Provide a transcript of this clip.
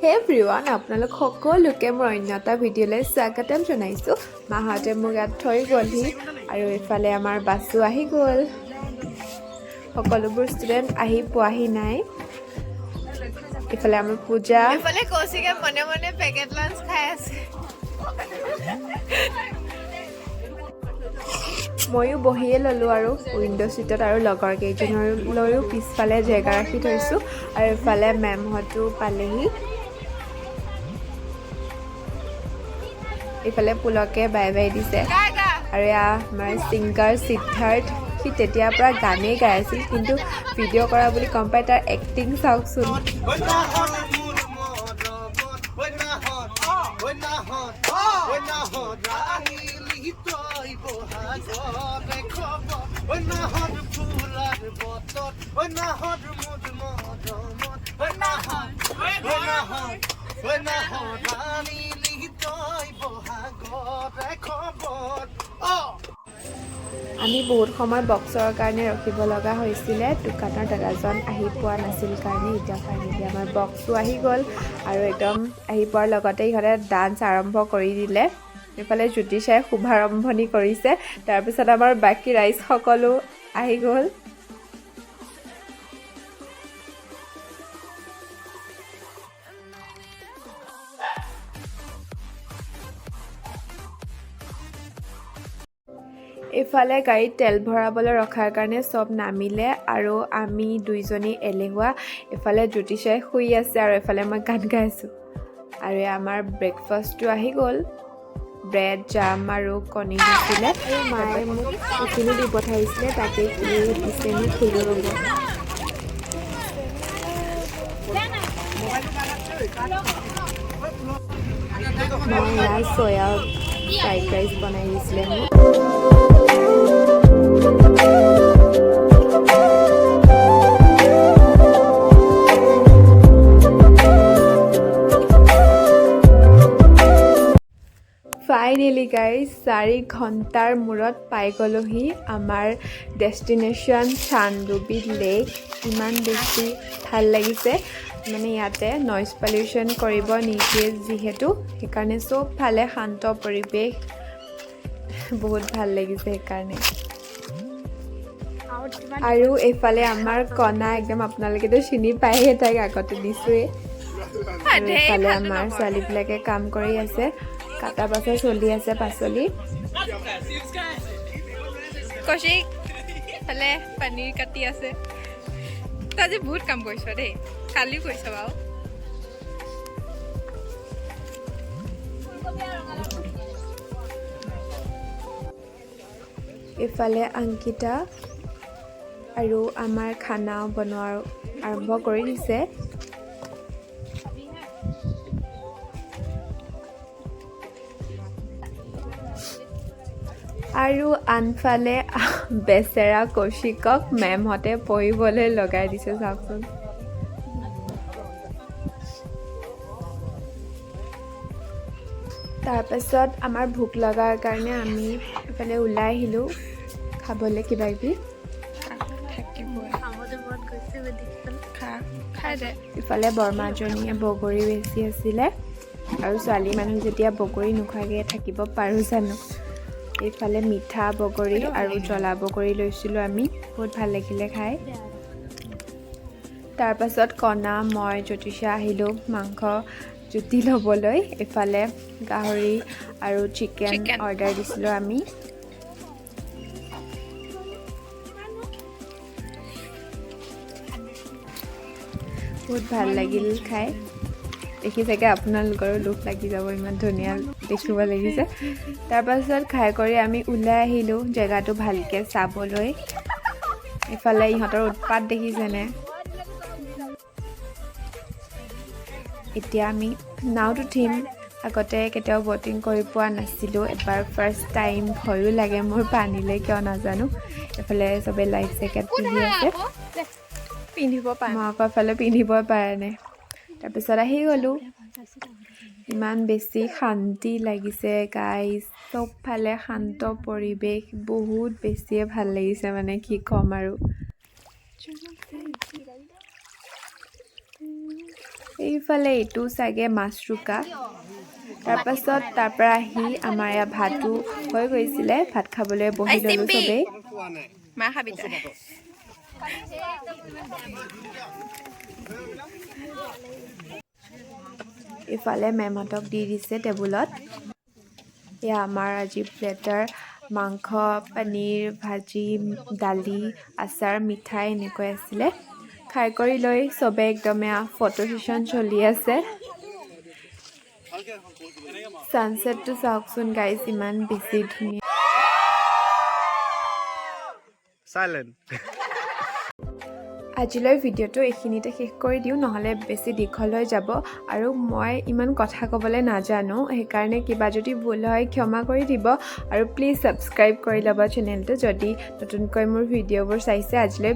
হে এভৰিৱান, আপোনালোক সকলোকে মোৰ অন্য এটা ভিডিঅ'লৈ স্বাগতম জনাইছোঁ। মাহঁতে মোক ইয়াত থৈ গ'লহি আৰু এইফালে আমাৰ বাছো আহি গ'ল। সকলোবোৰ ষ্টুডেণ্ট আহি পোৱাহি নাই। ইফালে আমাৰ পূজা। এইফালে কৌশিকে মনে মনে পেকেট লাঞ্চ খাই আছে। ময়ো বহিয়ে ল'লোঁ আৰু উইণ্ড' ছিটত আৰু লগৰ কেইজনলৈও পিছফালে জেগা ৰাখি থৈছোঁ। আৰু ইফালে মেমহঁতো পালেহি। ইফালে পুলকে বাই বাই দিছে। গা গা। আৰু এয়া আমাৰ ছিংগাৰ সিদ্ধাৰ্থ। সি তেতিয়াৰ পৰা গানেই গাই আছিল, কিন্তু ভিডিঅ' কৰা বুলি গম পাই তাৰ এক্টিং চাওকচোন। নাহত মোৰ মৰমত, ঐ নাহত, ঐ নাহত, ঐ নাহত আহিলি তই বহাগতে খবৰ, ঐ নাহত ফুলাৰ বতৰ, ঐ নাহত মোৰ মৰমত, ঐ নাহত, ঐ নাহত, ঐ নাহত আনিলি তই বহাগতে খবৰ অ। আমি বহুত সময় বক্সৰ কাৰণে ৰখিব লগা হৈছিলে, দোকানৰ দাদাজন আহি পোৱা নাছিল কাৰণে। এতিয়া ফাইনেলি আমাৰ বক্সো আহি গ'ল আৰু একদম আহি পোৱাৰ লগতে ইহঁতে ডান্স আৰম্ভ কৰি দিলে। এইফালে জ্যোতিষাই শুভাৰম্ভণি কৰিছে। তাৰপিছত আমাৰ বাকী ৰাইজসকলো আহি গ'ল। এইফালে গাড়ীত তেল ভৰাবলৈ ৰখাৰ কাৰণে চব নামিলে আৰু আমি দুইজনী এলেহুৱা। এইফালে জ্যোতিষাই শুই আছে আৰু এইফালে মই গান গাই আছোঁ। আৰু এয়া আমাৰ ব্ৰেকফাষ্টটো আহি গ'ল। ব্ৰেড, জাম আৰু কণী দিছিলে আৰু মায়ে মোক টিফিনো দি পঠাইছিলে। তাকে কি দিছে মোক খুলি ৰ'ব। মই এয়া চয়া ফ্ৰাইড ৰাইচ বনাই দিছিলে মোক। ফাইনেলি গাইজ, 4 ঘণ্টাৰ মূৰত পাই গ'লোহি আমাৰ ডেষ্টিনেশ্যন চান্দুবি লেক। ইমান বেছি ভাল লাগিছে। মানে ইয়াতে নইজ পলিউশ্যন কৰিব নিদিয়ে যিহেতু, সেইকাৰণে চবফালে শান্ত পৰিৱেশ, বহুত ভাল লাগিছে সেইকাৰণে। আৰু এইফালে আমাৰ কণা একদম, আপোনালোকেতো চিনি পায়েই তাইক, আগতে দিছোঁৱেই। আৰু এইফালে আমাৰ ছোৱালীবিলাকে কাম কৰি আছে, কাটা বাচা চলি আছে পাচলি। কৌশিক ফালে পনীৰ কাটি আছে। তই আজি বহুত কাম কৰিছ দেই, কালিও কৰিছ বাৰু। ইফালে অংকিতা আৰু আমাৰ খানা বনোৱাৰ আৰম্ভ কৰি দিছে। আৰু আনফালে বেচেৰা কৌশিকক মেমহঁতে পঢ়িবলৈ লগাই দিছে, চাওকচোন। তাৰপাছত আমাৰ ভোক লগাৰ কাৰণে আমি এইফালে ওলাই আহিলোঁ খাবলৈ কিবা কিবি। থাকিবই, খা, খাই দে। ইফালে বৰমাজনীয়ে বগৰী বেচি আছিলে আৰু ছোৱালী মানুহ যেতিয়া বগৰী নোখোৱাকৈ থাকিব পাৰোঁ জানো? এইফালে মিঠা বগৰী আৰু জ্বলা বগৰী লৈছিলোঁ আমি, বহুত ভাল লাগিলে খাই। তাৰপাছত কণা, মই, জ্যোতিষা আহিলোঁ মাংস জুতি ল'বলৈ। এইফালে গাহৰি আৰু চিকেন Chicken. Order দিছিলোঁ আমি। বহুত ভাল লাগিল খাই। দেখি চাগে আপোনালোকৰো লোভ লাগি যাব, ইমান ধুনীয়া দেখিব লাগিছে। তাৰপাছত খাই কৰি আমি ওলাই আহিলোঁ জেগাটো ভালকৈ চাবলৈ। ইফালে ইহঁতৰ উৎপাত দেখিছেনে? এতিয়া আমি নাৱত উঠিম। আগতে কেতিয়াও ব'টিং কৰি পোৱা নাছিলোঁ, এবাৰ ফাৰ্ষ্ট টাইম। ভয়ো লাগে মোৰ পানীলৈ, কিয় নাজানো। এইফালে চবে লাইফ জেকেট পিন্ধি আছে। পিন্ধিব পাৰে। মই আকৌ এফালে পিন্ধিবই পৰা নাই। তাৰপিছত আহি গ'লোঁ। ইমান বেছি শান্তি লাগিছে গাইজ, চবফালে শান্ত পৰিৱেশ, বহুত বেছিয়ে ভাল লাগিছে, মানে কি ক'ম আৰু। সেইফালে এইটো চাগে মাছৰোকা। তাৰপাছত তাৰ পৰা আহি আমাৰ ইয়াত ভাতো হৈ গৈছিলে, ভাত খাবলৈ বহি ল'লোঁ চবেই। মা খাবি তই। ইফালে মেমহঁতক দি দিছে টেবুলত। এয়া আমাৰ আজি প্লেটাৰ, মাংস, পনীৰ, ভাজি, দালি, আচাৰ, মিঠাই এনেকৈ আছিলে। খাই কৰি লৈ চবে একদম এয়া ফটো ছেশ্যন চলি আছে। ছানছেটটো চাওকচোন গাইজ, ইমান বেছি ধুনীয়া। চাইলেণ্ট। আজিলৈ ভিডিঅ'টো এইখিনিতে শেষ কৰি দিওঁ, নহ'লে বেছি দীঘল হৈ যাব আৰু মই ইমান কথা ক'বলৈ নাজানো। সেইকাৰণে কিবা যদি ভুল হয় ক্ষমা কৰি দিব আৰু প্লিজ ছাবস্ক্ৰাইব কৰি ল'ব চেনেলটো যদি নতুনকৈ মোৰ ভিডিঅ'বোৰ চাইছে। আজিলৈ।